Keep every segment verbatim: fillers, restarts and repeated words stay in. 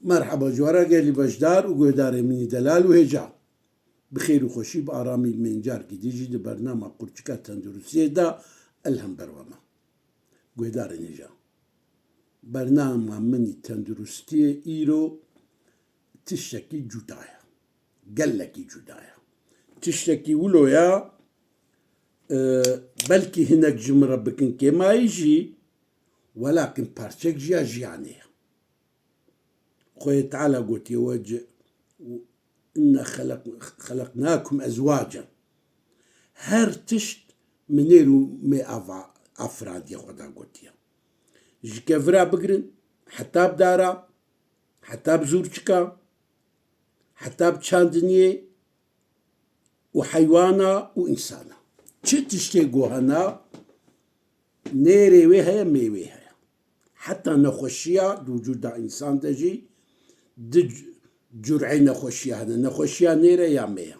Merheba ji we re gelî beşdar û guhdarê min î delal û hêja. Bi xêr û xweşî, bi aramî, min carkî dî jî di bernama Qurçika Tenduristiyê de el hember we me. Guhdarên hêja. Bernama min î tenduristiyê îro tiştekî cuda ye. Gelekî cuda ye. Tiştekî wilo ye, e, belkî hinek ji min re bikin kêmayî jî, welakin parçek jî ya jiyanê ye. Xwedê Teala gotiye, "Ve ce-, inna xelaq-, xelaqnakum ezwacan." Her tişt min nêr û mê ava afirandiye, Xweda gotiye. Ji kevira bigirin, heta bi dara, heta bi zûrçika, heta bi çandiniyê û heywana û însana. Çi tiştê ku hene, nêrê wê heye, mê wê heye. Heta nexweşiya di wicûda însan de jî di c-, cureyê nexweşiya hene. Nexweşiya nêr e ya mê ye.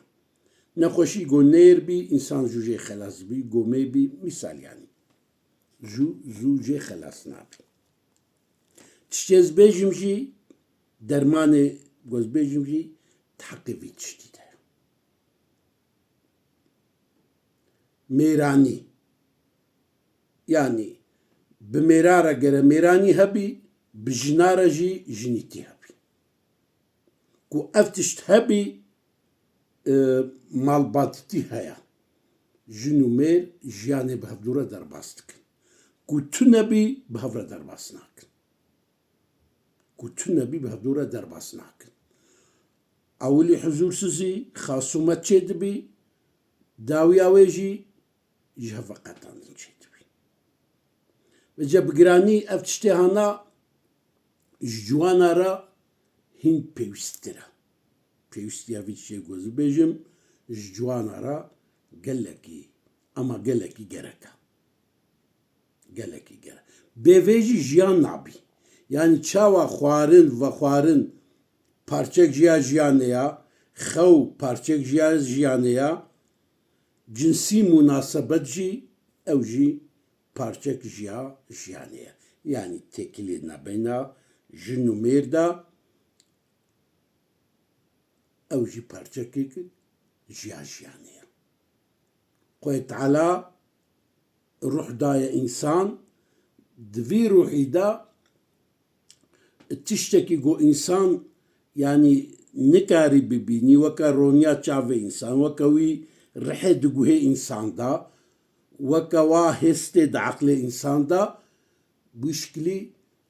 Nexweşî ku nêr bî, însan zû jê xelas dibî, ku mê bî, mîsal yanî. Zû, zû jê xelas nabî. Tiştê ez bêjim jî, dermanê ku ez bêjim jî, di heqê vî tiştî de ye. Mêranî. Yanî bi mêra re gere mêranî hebî, bi jina re jî jinîtî hebî. Ku ev tişt hebî, e, malbatîtî heye. Jin û mêr jiyanê bi hevdû re derbas dikin. Ku tune bî, bi hev re derbas nakin. Ku tune bî, bi hevdû re derbas nakin. Ewilî huzûrsizî, xasûmet çêdibî, dawiya wê jî ji hev veqetandin çêdibî. Vêca bi giranî ev tiştê hana ji ciwana re hîn pêwîsttir e. Pêwîstiya vî tiştê ku ez bêjim, ji ciwana re gelekî, ama gelekî gerek e. Gelekî gerek. Bê vê jî jiyan nabî. Yanî çawa xwarin, vexwarin parçek ji ya jiyanê ya, xew parçek ji ya jiyanê ya, cinsî munasebet jî, ew jî parçek ji ya jiyanê ye. Yanî têkiliyê nabeyna jin û mêr de, ew jî parçekek ji ya jiyanê ye. Xwedê Teala ruh daye însan, di vî ruhî de tiştekî ku însan, yanî, nikarî bibînî, weke roniya çavê însan, weke wî rihê di guhê însan de, weke wa hêstê di eqlê însan de, bi şikilî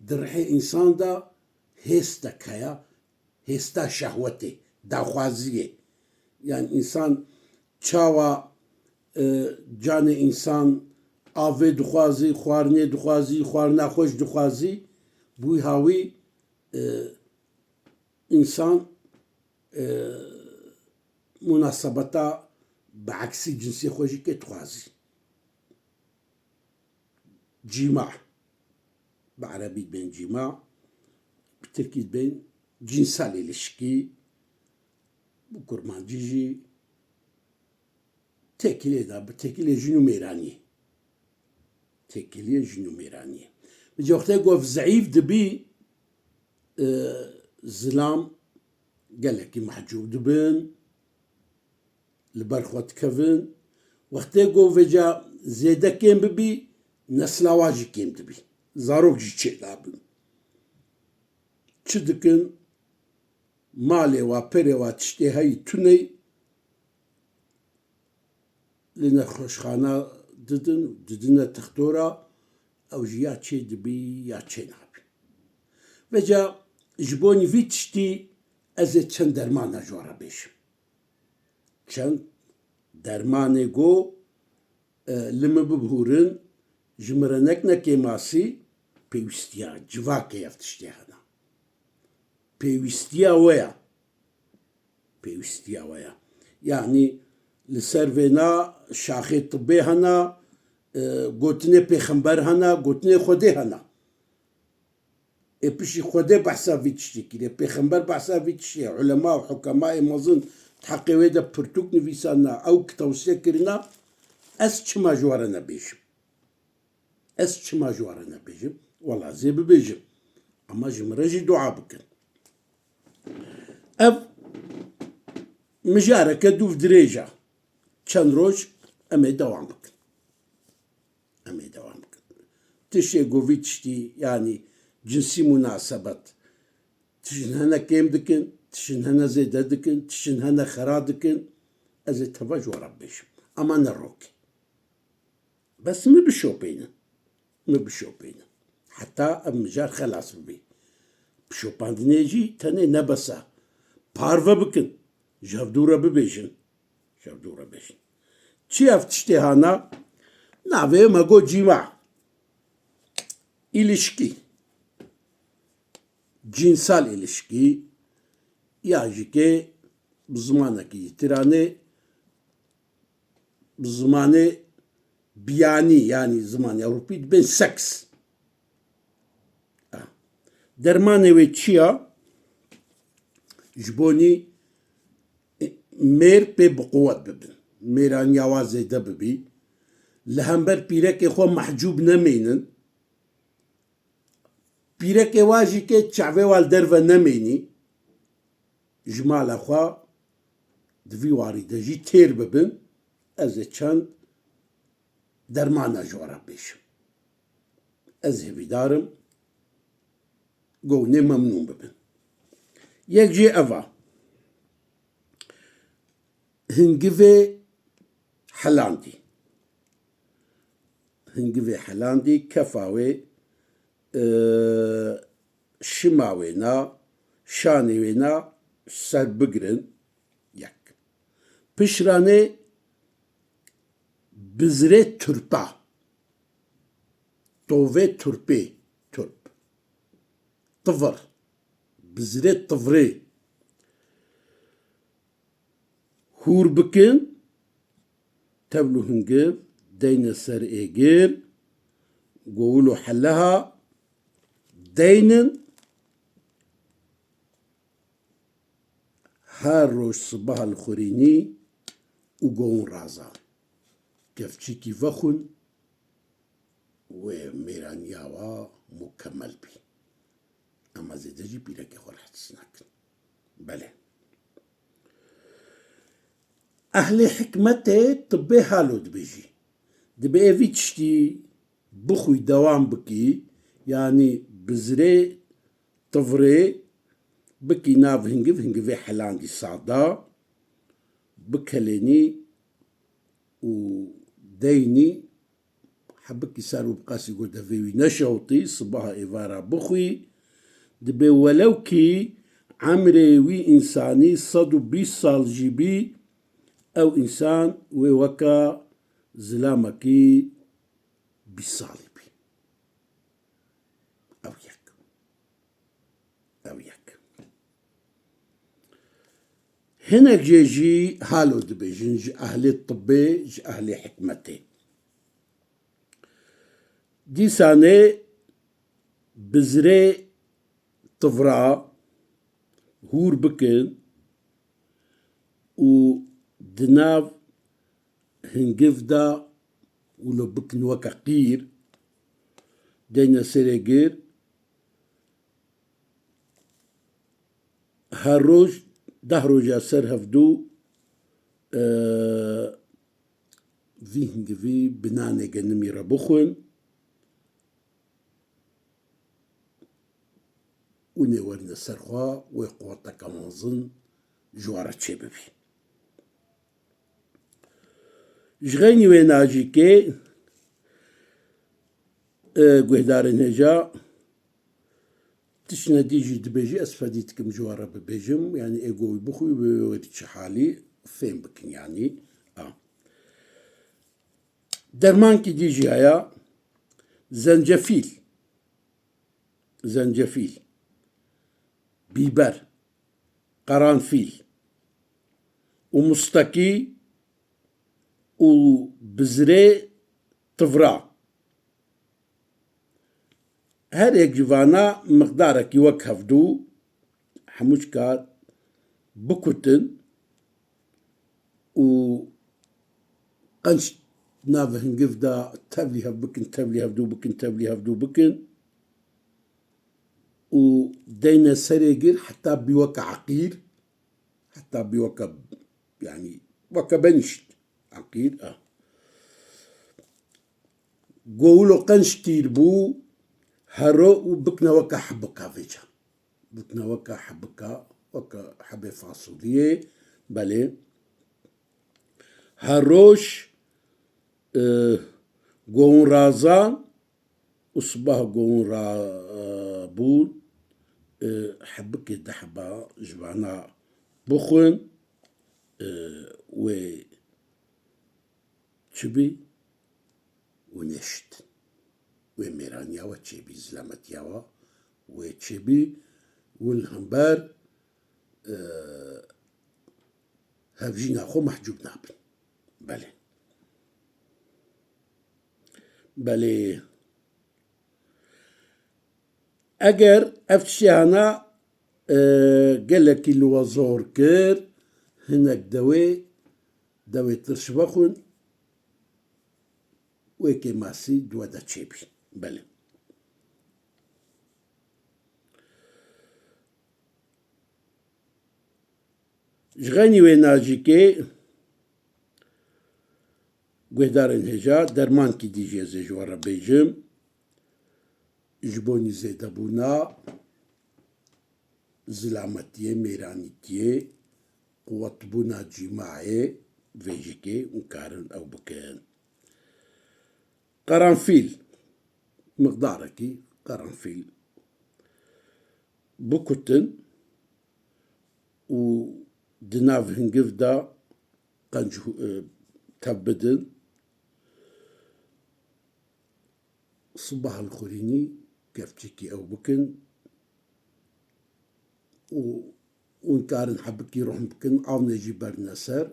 di rihê însan de hêstek heye, hêsta şehwetê, daxwaziyê. Yanî însan çawa, e, canê însan avê dixwazî, xwarinê dixwazî, xwarina xweş dixwazî, bi wî hawî, e, însan, e, munasebeta bi eksî cinsê xwe jî kê dixwazî. Cîma. Bi erebî dibên cîma, bi tirkî dibên cinsel îlişkî, bi kurmancî jî têkiliyê de, bi têkiliyê jin û mêraniyê. Têkiliyê jin û mêraniyê. Bi wextê ku ev zeîf dibî, e, zilam gelekî mehcûb dibin, li ber xwe dikevin. Wextê ku vêca zêde kêm bibî, nesla wa jî kêm dibî. Zarok jî çênabin. Çi dikin? Malê wa, perê wa, tiştê heyî tuney li nexweşxana didin, didine textora, ew jî ya çê dibî ya çê nabî. Vêca ji bo nî vî tiştî ez ê çend dermana ji we re bêjim. Çend dermanê ku, e, li min bibihûrin, ji min re nekine kêmasî, pêwîstiya civakê ev tiştê hene. Pêwîstiya we ye. Pêwîstiya we ye. Yanî li ser vêna şaxê tibê hene, e, gotinê pêxember hene, gotinê Xwedê hene. Ê piştî Xwedê behsa vî tiştî kiriye, pêxember behsa vî tiştî ye, ulema û hukemayê mezin di heqê wê de pirtûk nivîsandina, ew tewsiye kirina, ez çima ji we re nebêjim? Ez çima ji we re nebêjim? Wela ez ê bibêjim. Ama ji min re jî dua bikin. Ev mijareke dûv dirêj e. Çend roj em ê dewam bikin. Em ê dewam bikin. Tiştê govî tiştî, yanî cinsî munasebet, tiştin hene kêm dikin, tiştin hene zêde dikin, tiştin hene xera dikin. Ez ê teva ji we re bibêjim. Ama ne rokê. Bes min bişopînin. Min bişopînin. Heta ev mijar xelas bibî. Bişopandinê jî tenê ne bes e. Parve bikin. Ji hevdû re bibêjin. Ji hevdû re bêjin. Çi ev tiştê hana? Navê me got cîma. Îlişkî. Cînsal îlişkî. Ya jî ke bi zimanekî îtiranê bi zimanê biyanî, yanî zimanê Ewropî dibên seks. Dermanê wê çi ya? Ji bonî mêr pê biquwet bibin. Mêraniya wa zêde bibî. Li hember pîrekê xwe mehcûb nemînin. Pîrekê wa jî ke çavê wa li derve nemênî, ji mala xwe di vî warî de jî têr bibin, ez ê çend dermana ji we re bêjim. Ez hêvîdar im, gonê memnûn bibin. Yek jê ev a. Hingivê helandî. Hingivê helandî, kefa wê, e, şima wê na, şanê wê na ser bigirin. Yek. Pişranê bizrê turpa. Tovê turpê, turp. Tivir. Bizrê tivrê. Hûr bikin, tevl û hingiv deyne ser êgir, govil û heleha deynin, her roj sibaha li xurînî û govin razan. Kevçîkî vexwin, wê mêraniya wa mukemel bî. Ema zêde jî pîrekê xwe rehet nakin. Belê. Ehlê hikmetê tibbê halo dibêjî. Dibê vî tiştî bixwî dewam bikî, yanî bizrê tivrê bikî nav hingiv, hingivê helandî sada, bikelênî û deynî hebikî ser û bi qasî ku devê wî neşewtî, sibaha êvara bixwî, dibê welewkî emrê wî însanî sed û bîst sal jî bî, ew însan wê weka zilamekî bîst salî bî. Ew yek. Ew yek. Hinek jê jî halo dibêjin ji ehlê tibbê, ji ehlê hikmetê. Dîsanê bizrê tivra hûr bikin û di nav hingiv de wilo bikin weke qîr, deyne serê gir, her roj deh roja ser hevdû, e, vî hingivî bi nanê genimî re bixwin. Û nê werine ser xwe, wê quweteke mezin ji we re çêbibî. Ji xeynî wê najîkê, e, guhdarên hêja, tiştine dî jî dibêjî, ez fedî dikim ji we re bibêjim, yanî ê govî bixwî wê wê di çi halî fêm bikin, yanî. A. Dermankî dî jî heye, zencefîl. Zencefîl, bîber, qeranfîl û mustekî û bizrê tivra. Her yek ji vana miqdarekî wek hevdû hemû çika bikutin û qenc navê hingiv de tevlî hev bikin, tevlî hevdû bikin, tevlî hevdû bikin û deyne serê gir heta bî weke eqîr. Heta bî weke, yanî weke benîşt. Eqîr, e. Go wilo qenc tîr bû, hero û bikne weke hebika vêca. Bikne weke hebika, weke hebê fasuliyê, belê. Her roj, e, govûn razan û sibah govûn rabûn, e, hebikê di heba ji vana bixwin, e, wê çi bî? Û neşt. Wê mêraniya we çêbî, zilametiya we wê çêbî, û li hember, e, hevjîna xwe mehcûb nabin. Belê. Belê. Eger ev tiştê hana, e, gelekî li we zor kir, hinek dewê, dewê tirş vexwin, wê kêmasî di we de çêbî. Belê. Ji xeynî wê najîkê guhdarên hêja dermankî dî jî ez ê ji we re bêjim. Ji bo nîzêdebûna zilametiyê, mêranîtiyê, quwetbûna cîmayê vêjikê hûn karin ew bikin. Qeranfîl, miqdarekî qeranfîl bikutin û di nav hingiv de qenc, e, tev bidin. Sibaha li xurînî kevçekî ew bikin û hûn karin hebikî ruhn bikin, avnê jî berine ser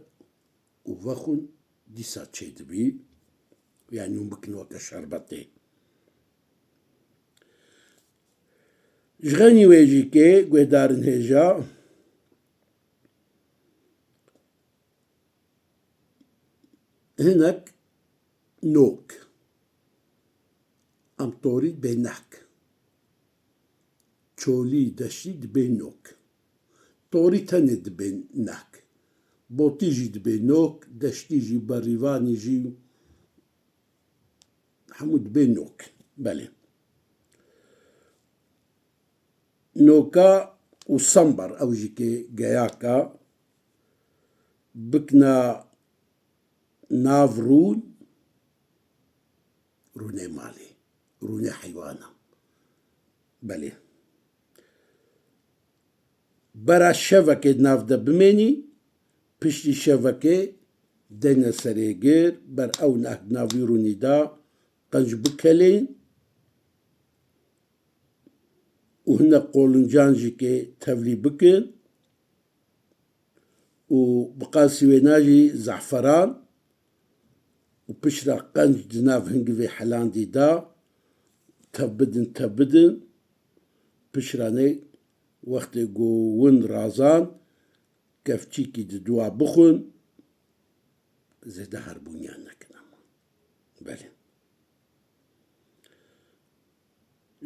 û vexwin, dîsa çêdibî. Yanî hûn bikin weke şerbetê. Ji xeynî wê jî kê guhdarin hêja, hinek nok. Em torî dibê nehk. Çolî, deştî dibê nok. Torî tenê dibê nehk. Botî jî dibê nok, deştî jî, berîvanî jî, hemû dibê nok. Belê. Noka û sember, ew jî kê geyaka, bikna nav rûn, rûnê malê, rûnê heywana. Belê. Bera şevekê di nav de bimênî, piştî şevekê deyne serê gir, ber ew neh di nav wî rûnî de qenc bikelên û hinek qolincan jî kê tevlî bikin û bi qasî wêna jî ze'feran û piştre qenc di nav hingivê helandî de tev bidin, tev bidin. Piştre ney wextê ku win razan, kevçîkî di dua bixwin, zêde herbûniyan nekin ama. Belê.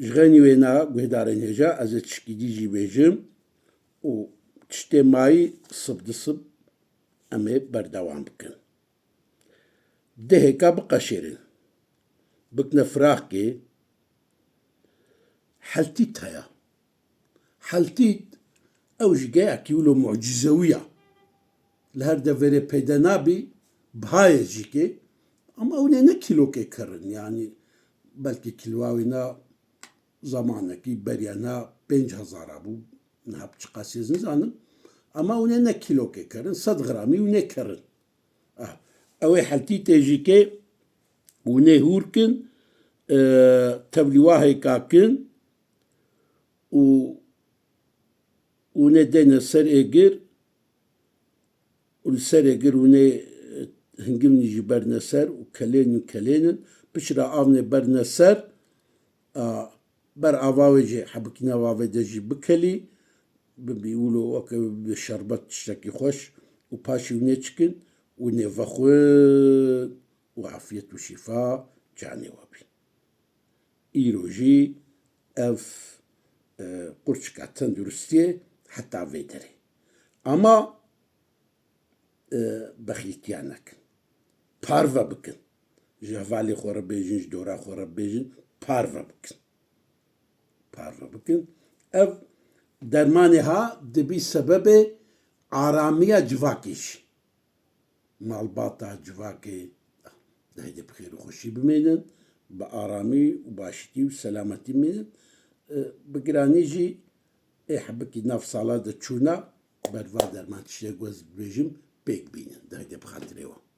Ji xeynî wêna guhdarên hêja, ez ê tişkî dî jî bêjim û tiştê mayî sib di sib em ê berdewam bikin. Dihêka biqeşêrin. Bikne firaxkê, heltît heye. Heltît, ew jî geyakî wilo mucîzewî ya. Li her deverê peyde nabî, biha ye jî kê. Ama ew ne, ne kîlokê kerin, yanî belkî kîloa wê na zamanekî beriya na pênc hezara bû, niha çiqas ez nizanim. Ama ew ne, ne kîlokê kerin, sed gramî û ne kerin. Ah, ew ê heltîtê jî kê û nê hûr kin, e, tevlî wahêka kin û, û nê deyne ser êgir û li ser êgir û nê, e, hingivnî jî berine ser û kelên û kelênin, piştre avnê berine ser, a, ber ava wê jî hebikî nav avê de jî bikelî, bibî wilo weke bi şerbet tiştekî xweş û paşî wî nê çikin û nê vexwin û afiyet û şîfa canê we bî. Îro jî ev, e, qurçika tenduristiyê heta vê derê. Ama e, bexîtiya nekin. Parve bikin. Ji hevalê xwe re bêjin, ji dora xwe re bêjin, parve bikin. Parve bikin. Ev dermanê ha dibî sebebê aramiya civakê jî. Malbata civakê, dehê de bi xêr û xweşî bimênin, bi aramî û başîtî û selametî bimênin. E, bi giranî jî ê hebikî nav sala de çûna, ber va derman tiştek wez dibêjim, pêk bînin. Dehê de bi xatirê wan.